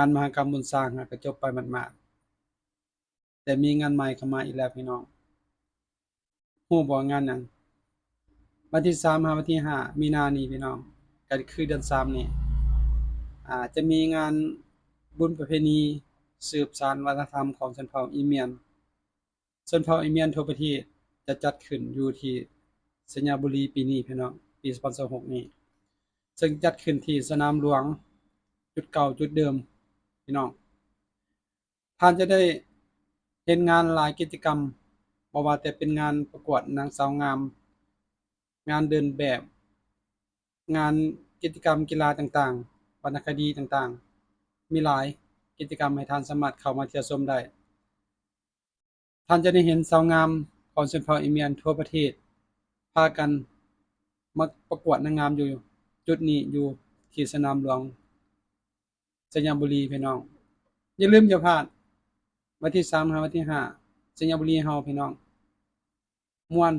ງານມະຫະກຳບຸນຊ້າງຫາກະຈົບໄປໝາດໆ ແຕ່ມີງານໃໝ່ເຂົ້າມາອີກແລ້ວພີ່ນ້ອງ. ຮູ້ບໍ່ງານຫຍັງ? ວັນທີສາມຫາວັນທີຫ້າມີນານີ້ພີ່ນ້ອງ ກໍຄືເດືອນສາມນີ້ ອາ ຈະມີງານບຸນປະເພນີສືບສານວັດທະນະທຳຂອງຊົນເຜົ່າອີ່ມຽນ. ຊົນເຜົ່າອີ່ມຽນທົ່ວປະເທດຈະຈັດຂຶ້ນຢູ່ທີ່ໄຊຍະບູລີປີນີ້ພີ່ນ້ອງ ປີສອງພັນຊາວຫົກນີ້ ເຊິ່ງຈັດຂຶ້ນທີ່ສະໜາມຫຼວງ ຈຸດເກົ່າຈຸດເດີມພີ່ນ້ອງ. ທ່ານຈະໄດ້ເຫັນງານຫຼາຍກິດຈະກຳ ບໍ່ວ່າແຕ່ເປັນງານປະກວດນາງສາວງາມ, ງານເດີນແບບ, ງານກິດຈະກຳກິລາຕ່າງໆ, ວັນນະຄະດີຕ່າງໆ, ມີຫຼາຍກິດຈະກຳໃຫ້ທ່ານສາມາດເຂົ້າມາທ່ຽວຊົມໄດ້. ທ່ານຈະໄດ້ເຫັນສາວງາມຂອງຊົນເຜົ່າອີ່ມຽນທົ່ວປະເທດ ພາກັນມາປະກວດນາງງາມຢູ່ຈຸດນີ້ ຢູ່ທີ່ສະໜາມຫຼວງໄຊຍະບູລີພີ່ນ້ອງ. ຢ່າລືມຢ່າພາດ ວັນທີສາມຫາວັນທີຫ້າ ໄຊຍະບູລີເຮົາພີ່ນ້ອງ ມ່ວນ